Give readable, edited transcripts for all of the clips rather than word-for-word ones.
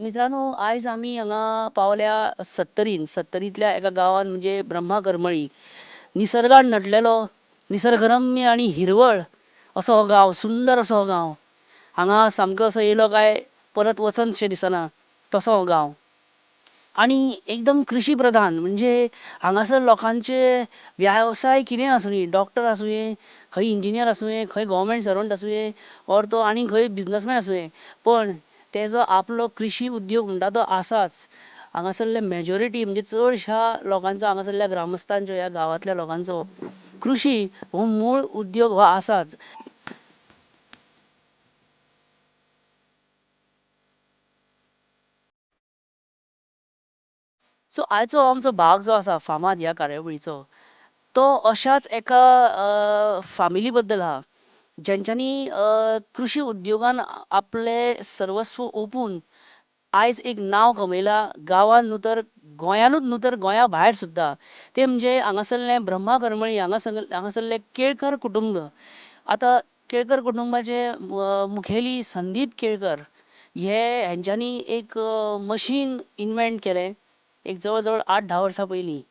मित्रांनो, आयज आमी हांगा पावल्या सत्तरीन. सत्तरींतल्या एका गांवान म्हणजे ब्रह्मा करमळी. निसर्गान नटलेलो, निसर्गरम्य आनी हिरवळ असो हो गांव, सुंदर असो हो गांव. हांगा सामको असो येयलो काय परत वचनशें दिसना तसो हो गांव. आनी एकदम कृशी प्रधान, म्हणजे हांगासर लोकांचे वेवसाय कितेंय आसुनी, डॉक्टर आसुये, खंय इंजिनियर आसुये, खंय गव्हर्मेंट सर्वंट आसुये, ऑर तो आनी खंय बिजनसमॅन आसुये, पण तेजो आपलो कृशी उद्योग म्हणटा तो आसाच. हांगासरले मेजॉरिटी म्हणजे चडश्या लोकांचो, हांगासरल्या ग्रामस्थांचो, ह्या गांवांतल्या लोकांचो कृशी हो मूळ उद्योग हो आसाच. सो आयचो आमचो भाग जो आसा फामाद ह्या कार्यावळीचो, तो अशाच एका फामिली बद्दल आहा ज्यांच्यांनी कृशी उद्योगान आपले सर्वस्व ओंपून आयज एक नांव कमयलां गांवांत न्हू तर गोंयानूच न्हू तर गोंया भायर सुद्दां. ते म्हणजे हांगासरलें ब्रह्मा करमळी हांगासरलें केळकर कुटुंब. आतां केळकर कुटुंबाचे मुखेली संदीप केळकर हे हेंच्यांनी एक मशीन इन्वेंट केलें एक जवळ जवळ 8-10 वर्सां पयलीं,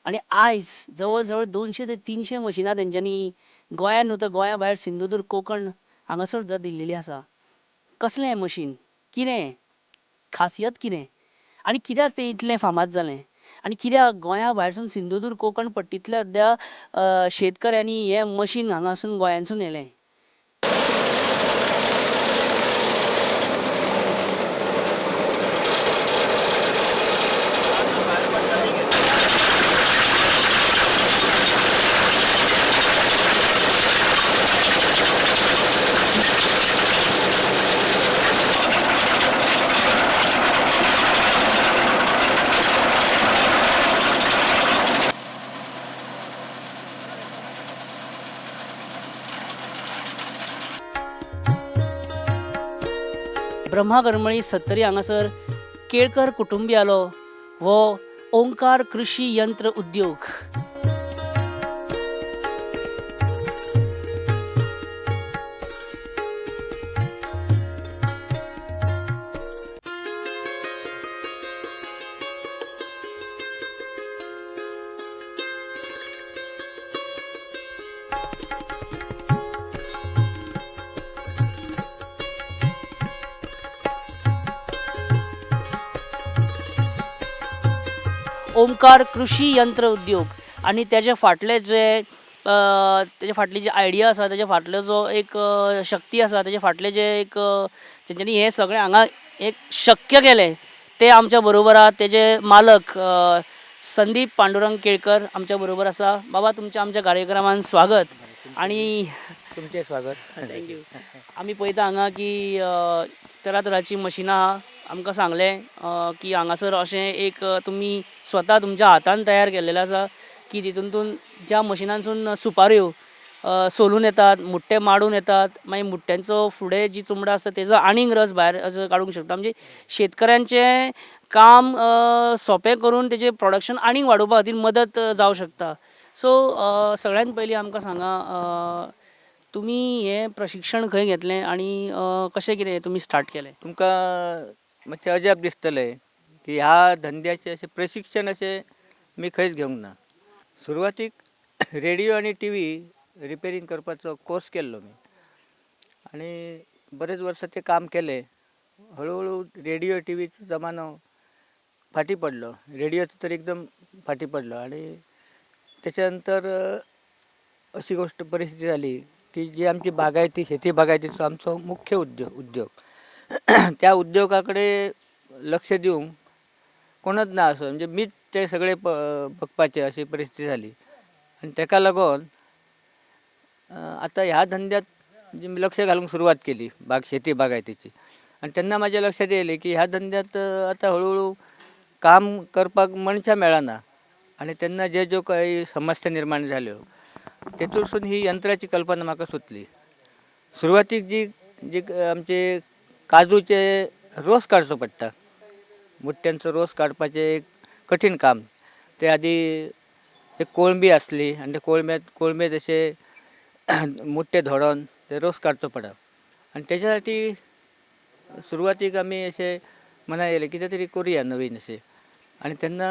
आनी आयज जवळ जवळ 200 ते 300 मशिनां तेंच्यांनी गोंयांत न्हू तर गोंया भायर सिंधुदुर्ग, कोंकण हांगासर सुद्दां दिल्लेली आसा. कसलें हें मशीन, कितें खासियत, कितें आनी कित्याक तें इतलें फामाद जालें आनी कित्याक गोंया भायरसून सिंधुदुर्ग कोंकण पट्टींतल्या सुद्दां शेतकऱ्यांनी हें मशीन हांगासून गोंयांसून व्हेलें. ब्रह्मा करमळी सत्तरी हांगासर केळकर कुटुंबियालो हो ओंकार कृशी यंत्र उद्योग. ओंकार कृशी यंत्र उद्योग आनी तेजे फाटले जे तेजे फाटली जी आयडिया आसा, तेजे फाटलो जो एक शक्ती आसा, तेजे फाटले जे एक तेंच्यांनी हें सगळें हांगा एक शक्य केलें ते आमच्या बरोबर आहा. तेजे मालक संदीप पांडुरंग केळकर आमच्या बरोबर आसा. बाबा, तुमच्या आमच्या कार्यक्रमान स्वागत. आनी तुमचें स्वागत. Thank you. आमी पळयता हांगा की तरातरांची मशिनां आहा. आमकां सांगलें की हांगासर अशें एक तुमी स्वता तुमच्या हातान तयार केल्लेलें आसा की तितूंतून ज्या मशिनांसून सुपाऱ्यो सोलून येतात, मुट्टे माडून येतात, मागीर मुट्ट्यांचो फुडें जी चुमडां आसता तेजो आनीक रस भायर असो काडूंक शकता. म्हणजे शेतकऱ्यांचें काम सोंपें करून तेजें प्रोडक्शन आनीक वाडोवपा खातीर मदत जावं शकता. सो सगळ्यांत पयलीं आमकां सांगा, तुमी हें प्रशिक्षण खंय घेतलें आनी कशें कितें तुमी स्टार्ट केलें? तुमकां मातशें अजाप दिसतलें की ह्या धंद्याचें अशें प्रशिक्षण अशें मी खंयच घेवंक ना. सुरवातीक रेडियो आनी टी व्ही रिपेरींग करपाचो कोर्स केल्लो मी आनी बरेच वर्सां तें काम केलें. हळुहळू रेडियो टी व्हीचो जमानो फाटीं पडलो, रेडियोचो तर एकदम फाटीं पडलो. आनी त्याच्या नंतर अशी गोष्ट परिस्थिती जाली की जी आमची बागायती, शेती बागायतीचो आमचो मुख्य उद्योग, त्या उद्योगा कडेन लक्ष दिवंक कोणच ना असो, म्हणजे मीच ते सगळे बघपाचे अशी परिस्थिती जाली. आनी तेका लागून आतां ह्या धंद्यात लक्ष घालूंक सुरवात केली शेती बागायतीची. आनी तेन्ना म्हाज्या लक्षांत येयलें की ह्या धंद्यात आतां हळुहळू काम करपाक मनशां मेळना. आनी तेन्ना जे ज्यो काही समस्या निर्माण जाल्यो तेतूंतसून ही यंत्राची कल्पना म्हाका सुचली. सुरवातीक जी जी आमचे काजूचे रोस काडचो पडटा, मुट्ट्यांचो रोस काडपाचें एक कठीण काम. ते आदी एक कोळंबी आसली आनी ते कोळंबेंत अशे मुट्टे धोडोन ते रोस काडचो पडप. आनी तेच्या साठी सुरवातीक आमी अशे मनात येयलें कितें तरी करुया नवीन अशें. आनी तेन्ना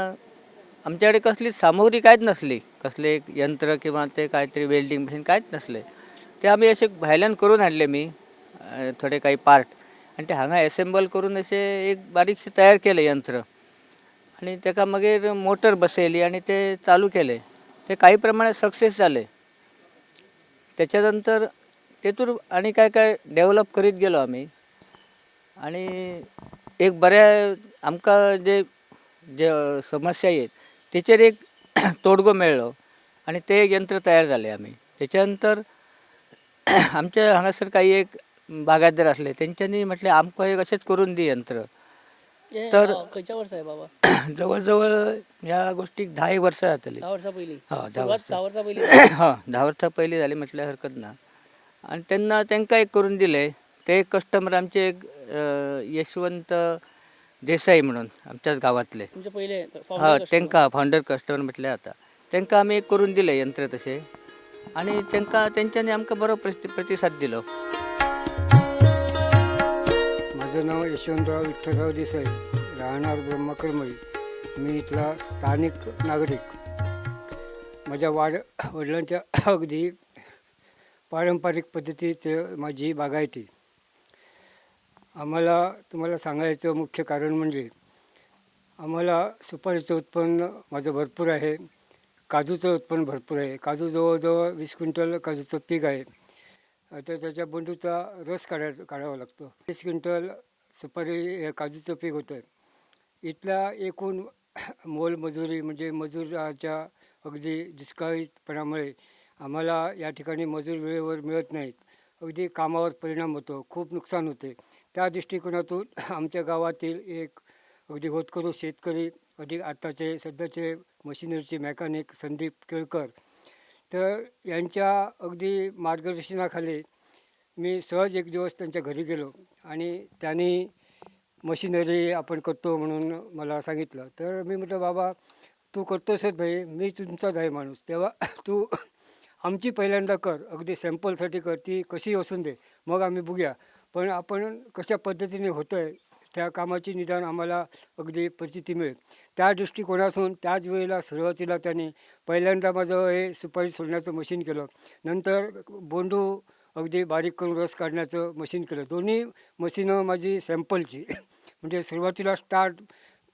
आमच्या कडेन कसली सामुग्री कांयच नासली, कसलें एक यंत्र किंवा ते काय तरी वेल्डिंग मशीन कांयच नासलें. ते आमी अशें भायल्यान करून हाडले मी थोडे काही पार्ट आनी ते हांगा एसेंबल करून अशें एक बारीकशें तयार केलें यंत्र आनी ताका मागीर मोटर बसयली आनी ते चालू केलें. ते काही प्रमाणात सक्सेस जाले. त्याच्या नंतर तेतूर आनी काय काय डेवलप करीत गेलो आमी आनी एक बऱ्या आमकां जे जे समस्या येत तेचेर एक तोडगो मेळ्ळो आनी तें एक यंत्र तयार जालें आमी. तेच्या नंतर आमच्या हांगासर काही एक बागायतदार आसले तेंच्यांनी म्हटलें आमकां एक अशेंच करून दी यंत्र. तर खंयच्या वर्सा आहे बाबा? जवळ जवळ ह्या गोष्टीक 10 वर्सां जातली. 10 वर्सां पयलीं. हय, 10 सुरवात वर्सां. 10 वर्सां पयलीं. हय, 10 वर्सां पयलीं जाली म्हटल्यार हरकत ना. आनी तेन्ना तांकां एक करून दिलें. ते एक कस्टमर आमचे एक यशवंत देसाई म्हणून आमच्याच गांवांतले. तुमचे पयले हय, तांकां फावंडर कस्टमर म्हटल्यार जाता. तांकां आमी एक करून दिलें यंत्र तशें आनी तांकां तेंच्यांनी आमकां बरो प्रतिसाद दिलो. माझं नाव यशवंतराव विठ्ठलराव देसाई, राहणार ब्रह्मकरमळी. मी इथला स्थानिक नागरिक. माझ्या वडिलांच्या अगदी पारंपरिक पद्धतीचं माझी बागायती. आम्हाला तुम्हाला सांगायचं मुख्य कारण म्हणजे आम्हाला सुपारीचं उत्पन्न माझं भरपूर आहे, काजूचं उत्पन्न भरपूर आहे. काजू जवळजवळ 20 क्विंटल काजूचं पीक आहे. तर त्याच्या बंडूचा रस काढावा लागतो. 20 क्विंटल सुपारी काजूचं पीक होतं आहे. इथल्या एकूण मोलमजुरी म्हणजे मजुराच्या अगदी दुष्काळीपणामुळे आम्हाला या ठिकाणी मजूर वेळेवर मिळत नाहीत. अगदी कामावर परिणाम होतो, खूप नुकसान होते. त्या दृष्टिकोनातून आमच्या गावातील एक अगदी होतकरू शेतकरी, अधिक आत्ताचे सध्याचे मशिनरीचे मेकॅनिक संदीप केळकर, तर यांच्या अगदी मार्गदर्शनाखाली मी सहज एक दिवस त्यांच्या घरी गेलो आणि त्यांनी मशिनरी आपण करतो म्हणून मला सांगितलं. तर मी म्हटलं, बाबा तू करतोसच नाही, मी तुमचाच आहे माणूस, तेव्हा तू आमची पहिल्यांदा कर, अगदी सॅम्पलसाठी कर, ती कशी असून दे, मग आम्ही बघूया, पण आपण कशा पद्धतीने होतं आहे त्या कामाची निदान आम्हाला अगदी परिस्थिती मिळेल. त्या दृष्टिकोनातून त्याच वेळेला सुरुवातीला त्यांनी पहिल्यांदा माझं हे सुपारी सोलण्याचं मशीन केलं, नंतर बोंडू अगदी बारीक करून रस काढण्याचं मशीन केलं. दोन्ही मशीनं माझी सॅम्पलची म्हणजे सुरुवातीला स्टार्ट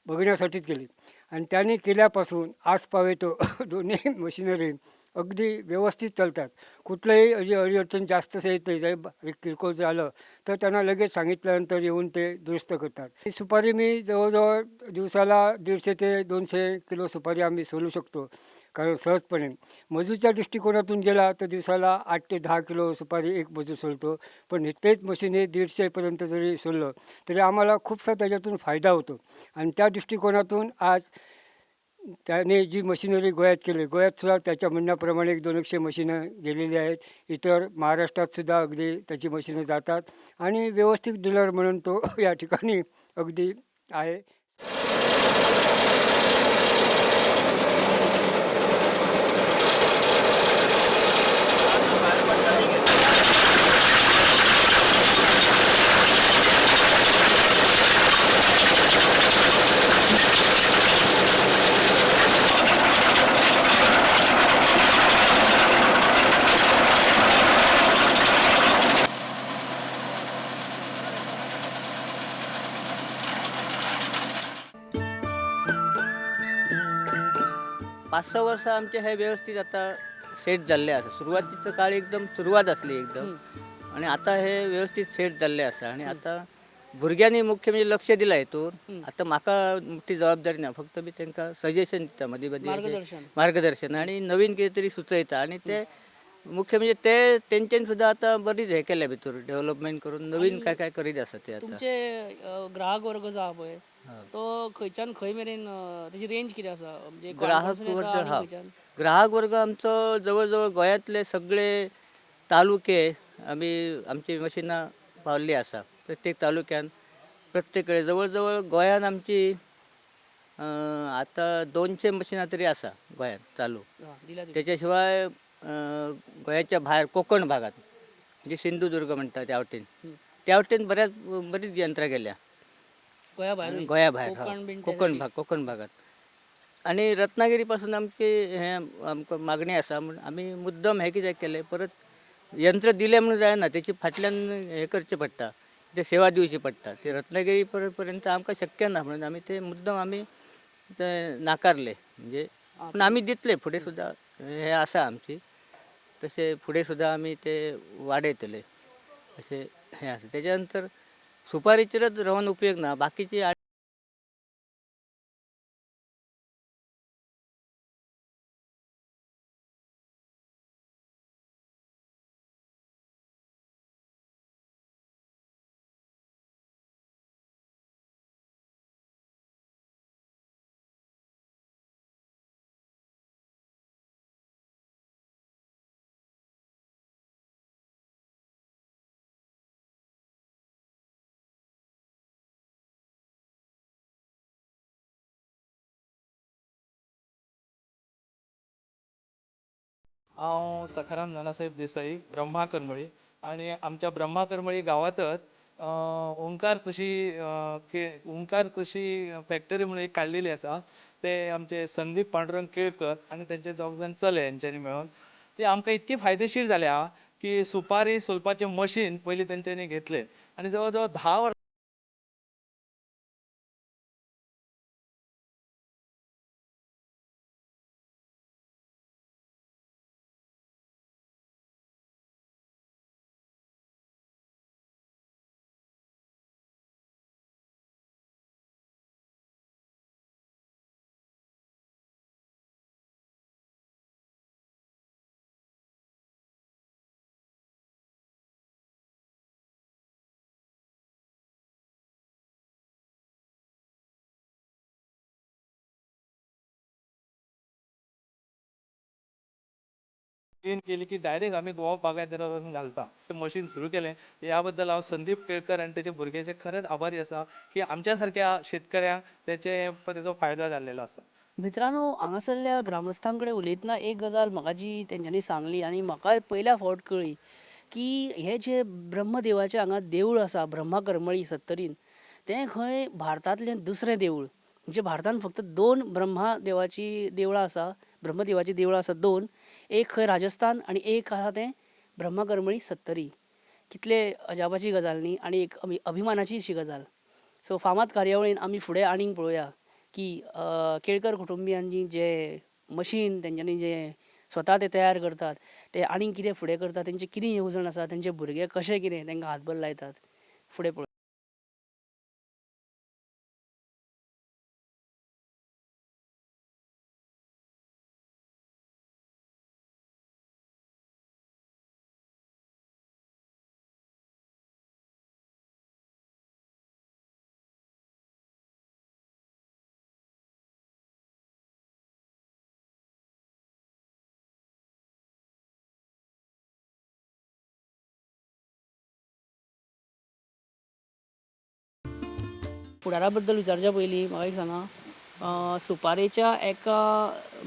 बघण्यासाठीच केली आणि त्यांनी केल्यापासून आज पावेतो दोन्ही मशिनरी अगदी व्यवस्थित चालतात. कुठलंही अडीअडचण जास्त असं येत नाही. जरी किरकोळ झालं तर त्यांना लगेच सांगितल्यानंतर येऊन ते दुरुस्त करतात. ही सुपारी मी जवळजवळ दिवसाला 150 ते 200 किलो सुपारी आम्ही सोलू शकतो, कारण सहजपणे मजूरच्या दृष्टिकोनातून गेला तर दिवसाला 8 ते 10 किलो सुपारी एक मजूर सोलतो, पण तेच मशीन हे 150पर्यंत जरी सोललं तरी आम्हाला खूपसा त्याच्यातून फायदा होतो. आणि त्या दृष्टिकोनातून आज त्याने जी मशिनरी गोव्यात केली, गोव्यात सुद्धा त्याच्या म्हणण्याप्रमाणे 100-200 मशीनं गेलेली आहेत. इतर महाराष्ट्रातसुद्धा अगदी त्याची मशीनं जातात आणि व्यवस्थित डीलर म्हणून तो या ठिकाणी अगदी आहे. पाच सहा वर्सां आमचे हे व्यवस्थित आता सेट जाल्ले आसा. सुरवातीचो काळ एकदम सुरवात आसली एकदम, आनी आतां हे व्यवस्थित सेट जाल्ले आसा. आनी आतां भुरग्यांनी मुख्य म्हणजे लक्ष दिलां हितूर. आतां म्हाका मोठी जबाबदारी ना, फक्त मी तांकां सजेशन दिता मदीं मदीं, मार्गदर्शन आनी नवीन कितें तरी सुचयता. आनी ते मुख्य म्हणजे ते तेंच्यानी सुद्दां आतां बरीच हें केल्या भितर डेवलपमेंट करून नवीन काय काय करीत आसा ते. आतां तुमचे ग्राहक वर्ग जो आहा पळय तो खंयच्यान खंय मेरेन तेजी रेंज कितें आसा? म्हणजे ग्राहक वर्ग, हा ग्राहक वर्ग आमचो जवळ जवळ गोंयांतले सगळे तालुके आमी आमची मशिनां पावल्ली आसा. प्रत्येक तालुक्यान प्रत्येक कडेन जवळ जवळ गोंयान आमची आतां 200 मशिनां तरी आसा गोंयांत चालू. तेच्या शिवाय गोंयाच्या भायर कोकण भागात म्हणजे सिंधुदुर्ग म्हणटा त्या वटेन, त्या वटेन बरीच यंत्रां गेल्या. गोंया भायर, गोंया भायर, कोकण भाग, कोकण भागात. आनी रत्नागिरी पासून आमची हें आमकां मागणी आसा म्हूण आमी मुद्दम हें कित्याक केलें, परत यंत्र दिलें म्हणून जायना, तेची फाटल्यान हें करचें पडटा, ते सेवा दिवची पडटा. ते रत्नागिरी पर्यंत आमकां शक्य ना म्हणून आमी ते मुद्दम आमी ते नाकारले. म्हणजे पूण आमी दितले फुडें सुद्दां, हें आसा आमची, तशें फुडें सुद्दां आमी ते वाडयतले अशें हें आसा. तेच्या नंतर सुपारीचेरच रावन उपयोग ना, बाकीची हांव सखाराम नानासाहेब देसाई, ब्रह्मा करमळी. आनी आमच्या ब्रह्मा करमळी गांवांतच ओंकार कृशी ओंकार कृशी फॅक्टरी म्हणून एक काडलेली आसा. ते आमचे संदीप पांडुरंग केळकर आनी तेंचे दोग जाण चले हेंच्यांनी मेळून ती आमकां इतकी फायदेशीर जाल्या की सुपारी सोलपाचें मशीन पयलीं तेंच्यांनी घेतलें आनी जवळ जवळ 10 वर्सां क्लीन केली की डायरेक्ट आमी गोवा बागायतदाराक वचून घालता. तें मशीन सुरू केलें ह्या बद्दल हांव संदीप केळकर आनी तेजे भुरग्याचे खरेंच आभारी आसा की आमच्या सारक्या शेतकऱ्यांक तेचो फायदो जाल्लेलो आसा. मित्रांनो, हांगासरल्या ग्रामस्थां कडेन उलयतना एक गजाल म्हाका जी तेंच्यांनी सांगली आनी म्हाका पयल्या फावट कळ्ळी की हे जे ब्रह्मदेवाचें हांगा देवूळ आसा, ब्रह्मा करमळी सत्तरीन, तें खंय भारतांतलें दुसरें देवूळ. म्हणजे भारतांत फक्त 2 ब्रह्मदेवाची देवळां आसा, ब्रह्मदेवाची देवळां आसा 2, एक खंय राजस्थान आनी एक आसा तें ब्रह्मा करमळी सत्तरी. कितले अजापाची गजाल न्ही आनी एक अभिमानाची अशी गजाल. सो फामाद कार्यावळीन आमी फुडें आनीक पळोवया की केळकर कुटुंबियांनी जे मशीन तेंच्यांनी जे स्वता ते तयार करतात ते आनीक कितें फुडें करतात, तेंची कितें येवजण आसा, तेंचे भुरगे कशे कितें तेंकां हातभर लायतात, फुडें पळोवया. फुडारा बद्दल विचारच्या पयलीं म्हाका एक सांगा, सुपारेच्या एका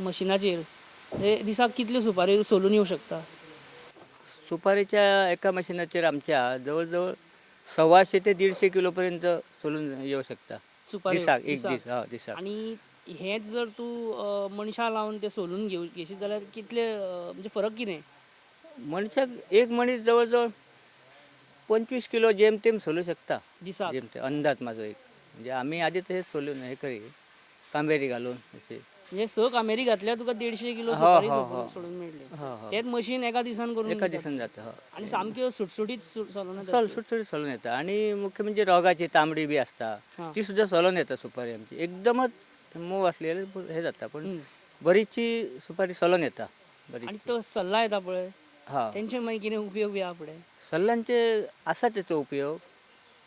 मशिनाचेर दिसाक कितल्यो सुपारी सोलून येवं शकता? सुपारीच्या एका मशिनाचेर आमच्या जवळ जवळ 125 ते 150 किलो पर्यंत सोलून येवं शकता सुपारी दिसाक, एक दीस. हय, दिसाक. आनी हेंच जर तूं मनशां लावन ते सोलून घेशीत जाल्यार कितले, म्हणजे फरक कितें? मनशाक एक मनीस जवळ जवळ 25 किलो जेम तेम सोलू शकता दिसाक, जेम तेम, अंदाज म्हाजो एक. म्हणजे आमी आदी तशेंच सोलून हे करी, कामेरी घालून अशें. म्हणजे 6 कामेरी घातल्यार तुका 150 किलो सुपारी सोडून मेळटली. तेच मशीन एका दिसान करून एका दिसान जाता. आनी सामक्यो सुटसुटीत सोलून येता. सुटसुटीत सोलून येता. आनी मुख्य म्हणजे रोगाची तांबडी बी आसता ती सुद्दां सोलून येता सुपारी आमची. एकदमच मोव आसलेले हे जाता, पण बरीचशी सुपारी सोलून येता. आनी तो सल्ला येता पळय, तेंचे मागीर कितें उपयोग बी आहा फुडें? सल्ल्यांचे आसा तेचो उपयोग,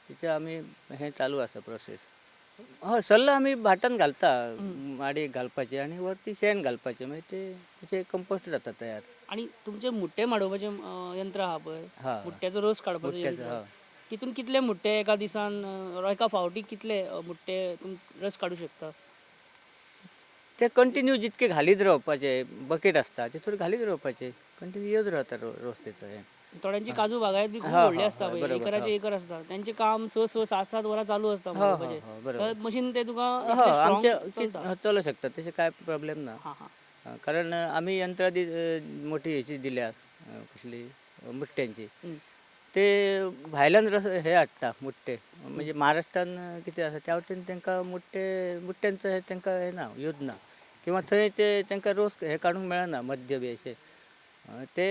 तेचे आमी हें चालू आसा प्रोसेस. हय, सल्ला आमी भाटान घालता, माडयेक घालपाचे आनी वरती शेण घालपाचें, मागीर ते तेचे कंपोस्ट जाता तयार. आनी तुमचें मुट्टे माडोवपाचें यंत्र आहा पळय, मुट्ट्याचो रोस काडपाचो यंत्र, तितून कितले मुट्टे एका दिसान, एका फावटी कितले मुट्टे तुमी रस काडूं शकता? ते कंटिन्यू जितके घालीत रावपाचे, बकेट आसता ते थोडे घालीत रावपाचे, कंटिन्यू येत रावता रोस तेचो. हें थोड्यांची काजू बागायत बी खूब हा, व्हडली हा, आसता हय, पळय, बरोबर, एकराचे हा. एकर आसता, तेंचें काम 6 6 7 7 वरां चालू आसता हा, हा, मळोवपाचें. हा, बरोबर. तर मशीन ते तुका हय इतलें स्ट्रॉंग आमचे चलता. चलूंक शकता, तशें कांय प्रॉब्लेम ना. हां हां. कारण आमी यंत्रां दी मोठी हेची दिल्या, कसली मुट्ट्यांची, ते भायल्यान रस हे हाडटा मुट्टे, म्हणजे महाराष्ट्रान कितें आसा त्या वटेन तांकां मुट्ट्यांचो हे तांकां हे ना, यूज ना, किंवा थंय ते तांकां रोस हे काडूंक मेळना मद्य बी अशें, ते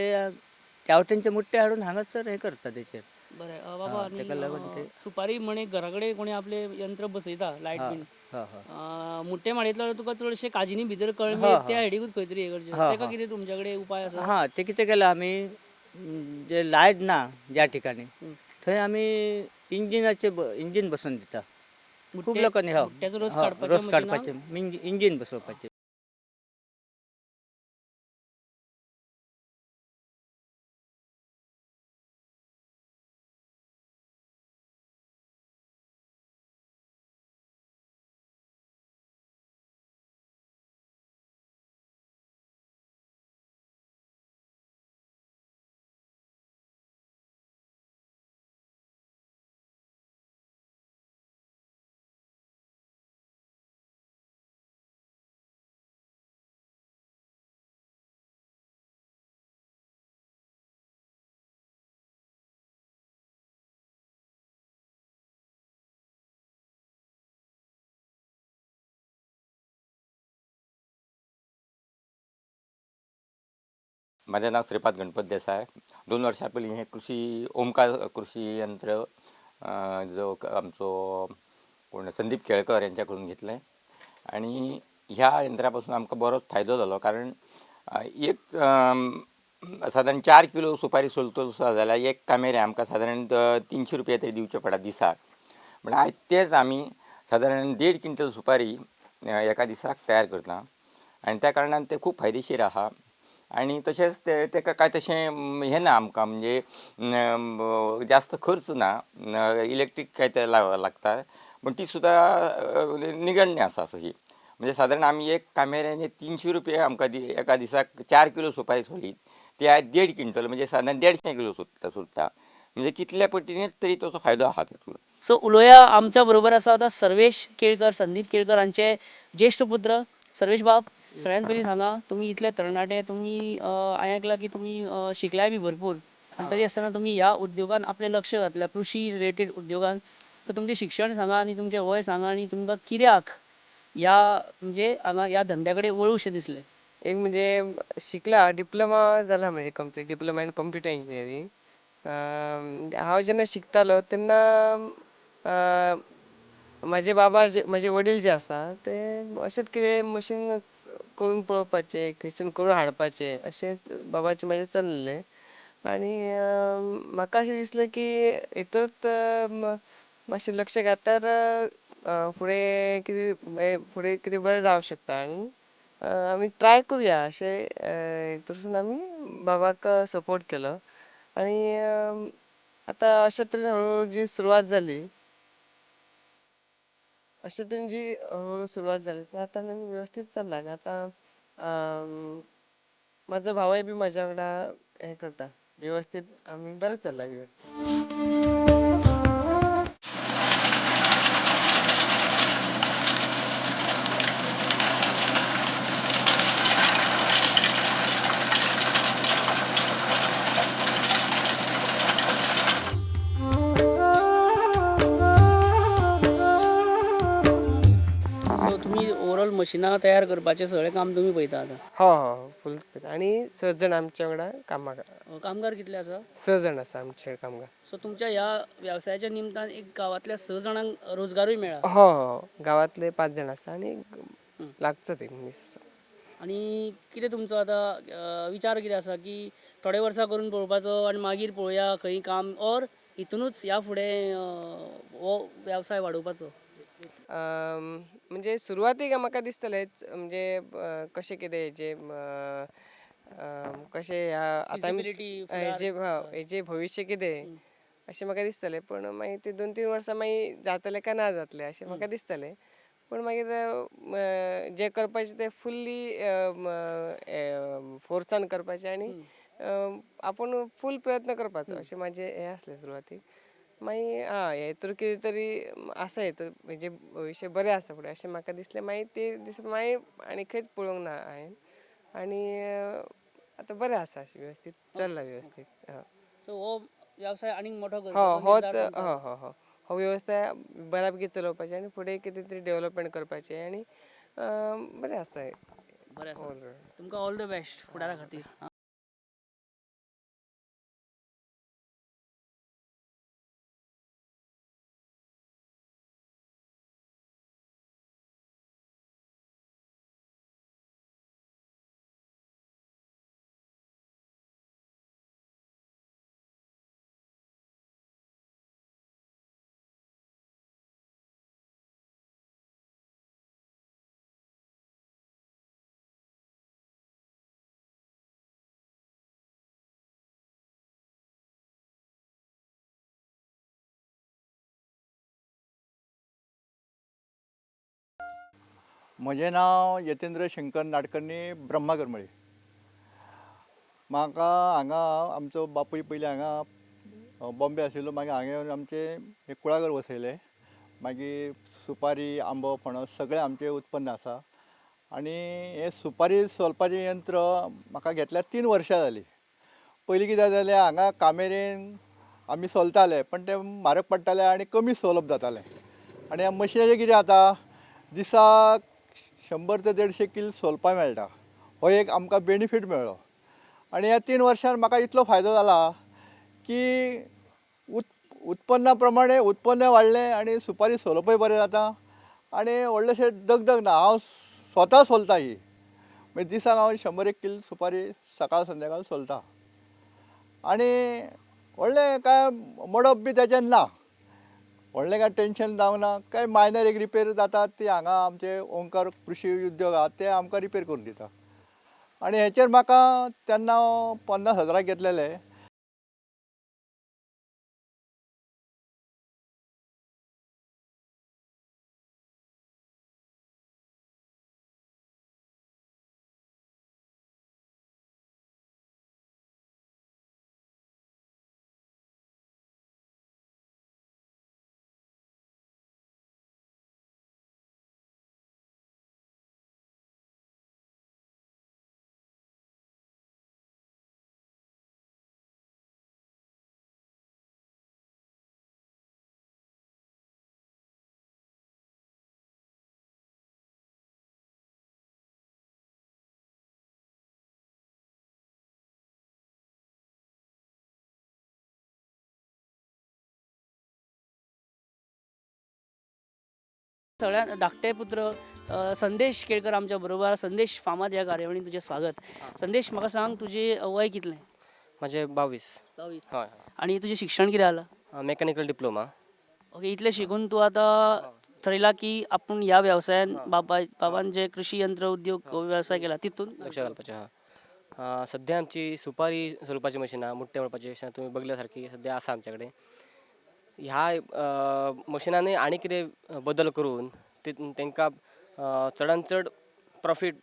त्या वटेनचे मुट्टे हाडून हांगासर हे करता तेचेर. बरें बाबा, आनी ताका लागून ते सुपारी म्हण एक घरा कडेन कोणी आपलें यंत्र बसयता लायट बीन, मुट्टे माडयतलो तुका चडशे काजीनी भितर कळमे त्या हेडीकूच खंय तरी हें करचें, ताका कितें तुमच्या कडेन उपाय आसा? हां, ते कितें केलां आमी, जे लायट ना ज्या ठिकाणी थंय आमी इंजिनाचे इंजीन बसोवन दिता. खूब लोकांनी मुट्ट्याचो रोस काडपाचें रोस काडपाचें इंजीन बसोवपाचें. माझे नाव श्रीपाद गणपत देसाय. 2 वर्सां पयलीं हें कृषी ओमकार कृषी यंत्र जो आमचो कोण संदीप केळकर यांच्या कडून घेतलें आनी ह्या यंत्रा पासून आमकां बरोच फायदो जालो. कारण एक सादारण 4 किलो सुपारी सोलतलो आसा जाल्यार एक कामेरे आमकां सादारण 300 रुपया तरी दिवचे पडटा दिसाक. पूण आयज तेच आमी सादारण 1.5 क्विंटल सुपारी एका दिसाक तयार करता आनी त्या कारणान तें खूब फायदेशीर आसा. आनी तशेंच ते तेका कांय तशें हें ना आमकां, म्हणजे जास्त खर्च ना, इलेक्ट्रीक काय ते लागता पूण ती सुद्दां निगण्य आसा तशी. म्हणजे सादारण आमी एक कामेऱ्यानी 300 रुपया आमकां एका दिसाक 4 किलो सुपारी सोली, ती आयज 1.5 क्विंटल म्हणजे सादारण 150 किलो सोडटा, म्हणजे कितल्या पटीनच तरी तसो फायदो आसा तातूंत. सो उलोवया आमच्या बरोबर आसा आतां सर्वेश केळकर, संदीप केळकर हांचे ज्येश्ठ पुत्र. सर्वेश बाब, सगळ्यात पयलीं सांगा, तुमी इतले तरणाटे, तुमी हांवें आयकलां की तुमी शिकल्याय बी भरपूर, आनी तरी आसतना तुमी ह्या उद्योगान आपलें लक्ष घातलां, कृशी रिलेटेड उद्योगान. तर तुमचें शिक्षण सांगा आनी तुमचें वय सांगा आनी तुमकां कित्याक ह्या म्हणजे हांगा ह्या धंद्या कडेन वळूशें दिसलें? एक म्हणजे शिकला, डिप्लोमा जाला म्हणजे complete, diploma in computer engineering. हांव जेन्ना शिकतालो तेन्ना म्हाजे बाबा जे, म्हाजे वडील जे आसा ते अशेंच कितें मशीन करून पळोवपाचें, खंयसून करून हाडपाचें, अशेंच बाबाचें म्हाजें चल्लें. आनी म्हाका अशें दिसलें की हितूंत मातशें लक्ष घातल्यार फुडें कितें, फुडें कितें बरें जावंक शकता आनी आमी ट्राय करुया अशें हितूंतसून आमी बाबाक सपोर्ट केलो. आनी आतां अशे तरेन हळूहळू जी सुरवात जाली, अशे तरेन जी हळूहळू सुरवात जाली ती आतां आमी वेवस्थीत चल्ला. आनी आतां म्हाजो भावय बी म्हाज्या वांगडा हें करता वेवस्थीत, आमी बरें चल्लां वेवस्थीत. मशिनां तयार करपाचें सगळें काम तुमी पळयता आतां? हो हो, फूल. आनी 6 जाण आमच्या वांगडा कामाक. कामगार कितले आसा? 6 जाण आसा आमचे कामगार. सो तुमच्या ह्या वेवसायाच्या निमतान एक गांवांतल्या 6 जाणांक रोजगारूय मेळ्ळा? हो हो, गांवांतले 5 जाण आसा आनी लागचो एक मनीस आसा. आनी कितें तुमचो आतां विचार कितें आसा की थोडे वर्सां करून पळोवपाचो आनी मागीर पळोवया खंय काम, ऑर हितुनूच ह्या फुडें हो वेवसाय वाडोवपाचो? म्हणजे सुरवातीक म्हाका दिसतलेंच, म्हणजे कशें कितें हेजें कशें आतां हेजें हेजें भविश्य कितें अशें म्हाका दिसतलें. पूण मागीर ते 2-3 वर्सां मागीर जातलें काय ना जातलें अशें म्हाका दिसतलें. पूण मागीर जें करपाचें तें फुल्ली फोर्सान करपाचें आनी आपूण फूल प्रयत्न करपाचो अशें म्हाजें हें आसलें सुरवातीक. मागीर आं हें तर कितें तरी आसा हेतून म्हणजे भविश्य बरें आसा फुडें अशें म्हाका दिसलें. मागीर ते दीस मागीर आनी खंयच पळोवंक ना हांवें आनी आतां बरें आसा अशें वेवस्थीत चल्लां वेवस्थीत. हय सो हो वेवसाय आनीक मोठो हो करपाचो होच निर्धार तुमचो. हो हो हो हो वेवसाय बऱ्या पैकी चलोवपाचें आनी फुडें कितें तरी डेवलपमेंट करपाचें आनी बरें आसा. बरें आसा, तुमकां ऑल the best फुडारा खातीर. म्हजें नांव यतेंद्र शंकर नाडकर्णी, ब्रह्मा करमळी. म्हाका हांगा आमचो बापूय पयलीं हांगा बॉम्बे आशिल्लो, मागीर हांगा येवन आमचें हें कुळागर वसयलें. मागीर सुपारी, आंबो, फणस सगळें आमचें उत्पन्न आसा. आनी हें सुपारी सोलपाचें यंत्र म्हाका घेतल्यार 3 वर्सां जालीं. पयलीं कितें जालें, हांगा कामेरेन आमी सोलताले पण तें म्हारग पडटालें आनी कमी सोलप जातालें. आनी ह्या मशिनाचें कितें जाता, दिसाक 100 ते 150 कील सोलपाक मेळटा. हो एक आमकां बेनिफीट मेळ्ळो. आनी ह्या 3 वर्सांत म्हाका इतलो फायदो जाला की उत्पन्ना प्रमाणे उत्पन्न वाडलें आनी सुपारी सोलपय बरें जाता आनी व्हडलेशें दगदग ना. हांव स्वता सोलता ही, मागीर दिसाक हांव 101 कील सुपारी सकाळ संध्याकाळ सोलता आनी व्हडलें कांय मोडप बी तेजें ना, व्हडलें कांय टेंशन जावंक ना. कांय मायनर एक रिपेर जाता ती हांगा आमचे ओंकार कृशी उद्योग आहा ते आमकां रिपेर करून दिता. आनी हेचेर म्हाका तेन्ना 50,000 घेतलेले. सगळ्यांत धाकटे पुत्र संदेश केळकर आमच्या बरोबर. संदेश, फामाद ह्या कार्यावळीन तुजें स्वागत. संदेश, म्हाका सांग तुजें वय कितलें? म्हाजें 22. 22. हय. आनी तुजें शिक्षण कितें जालां? Mechanical diploma. Okay, इतलें शिकून तूं आतां थरयलां की आपूण ह्या वेवसायान बाबान जे कृशी यंत्र उद्योग वेवसाय केला तितून लक्ष घालपाचें. हां, सद्या आमची सुपारी सोलपाची मशिनां, मुट्टे मळपाची मशिनां तुमी बगल्या सारकी सद्या आसा आमच्या कडेन. ह्या मशिनांनी आनी कितें बदल करून तांकां चडान चड प्रॉफीट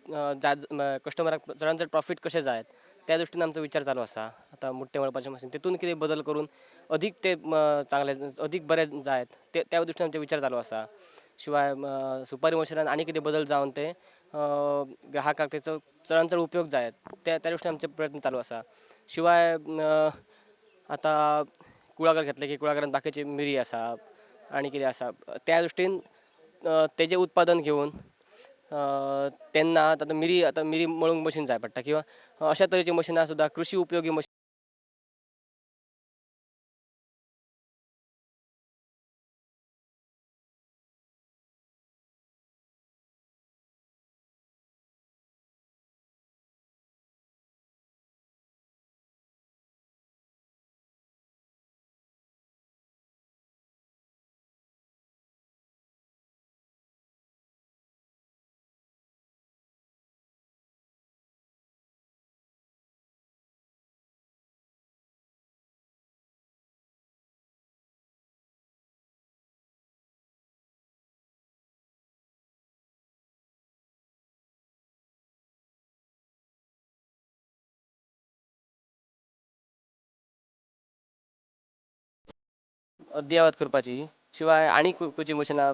कस्टमराक चडान चड प्रॉफीट कशें जायत त्या दृश्टीन आमचो विचार चालू आसा. आतां मुट्टे मळपाचें मशीन तितून कितें बदल करून अदीक ते चांगले अदीक बरें जायत त्या दृश्टीन आमचो विचार चालू आसा. शिवाय सुपारी मशिनान आनी कितें बदल जावन ते ग्राहकाक तेचो चडान चड उपयोग जायत त्या दृश्टीन आमचे प्रयत्न चालू आसा. शिवाय आतां कुळागर घेतलें की कुळागरान बाकीची मिरी आसा आनी कितें आसा त्या दृश्टीन तेजें उत्पादन घेवन तेन्ना आतां मिरी मळूंक मशीन जाय पडटा किंवां अशा तरेची मशिनां सुद्दां कृशी उपयोगी मशीन अद्यावत करपाची. शिवाय आनी खंयची मशिनां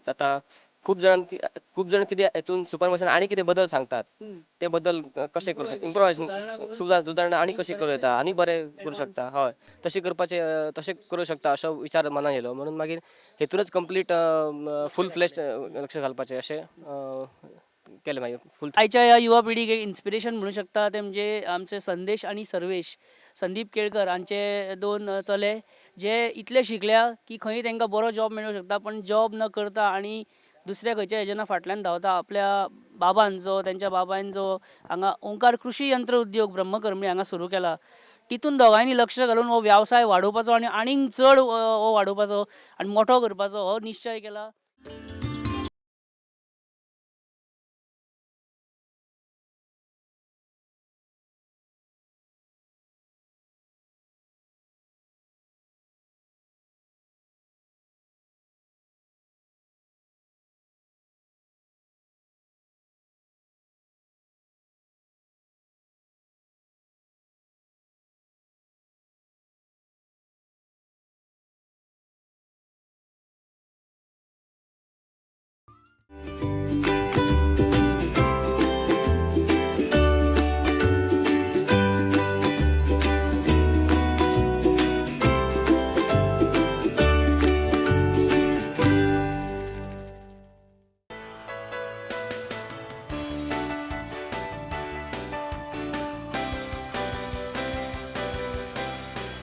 जाता, खूब जाण कितें हेतून सुपर मशिनां आनी कितें बदल सांगतात, ते बदल कशे करूं शकता, इम्प्रोवायज सुदारणा आनी कशी करूं येता आनी बरें करूं शकता. हय, तशें करपाचें, तशें करूं शकता असो विचार मनान येयलो. म्हणून मागीर हेतूनच कंप्लीट फूल फ्लॅश लक्ष घालपाचें अशें केलें मागीर फूल. आयच्या ह्या युवा पिढीक एक इन्स्पिरेशन म्हणू शकता ते म्हणजे आमचे संदेश आनी सर्वेश, संदीप केळकर हांचे दोन चले, जे इतले शिकल्या की खंय तांकां बरो जॉब मेळूंक शकता, पण जॉब न करता आनी दुसऱ्या खंयच्या हेजेना फाटल्यान धांवता. आपल्या बाबान जो, तेंच्या बाबान जो हांगा ओंकार कृशी यंत्र उद्योग ब्रह्मकर्मळी हांगा सुरू केला, तितून दोगांयनी लक्ष घालून हो वेवसाय वाडोवपाचो आनी आनीक चड हो वाडोवपाचो आनी मोठो करपाचो हो निश्चय केला.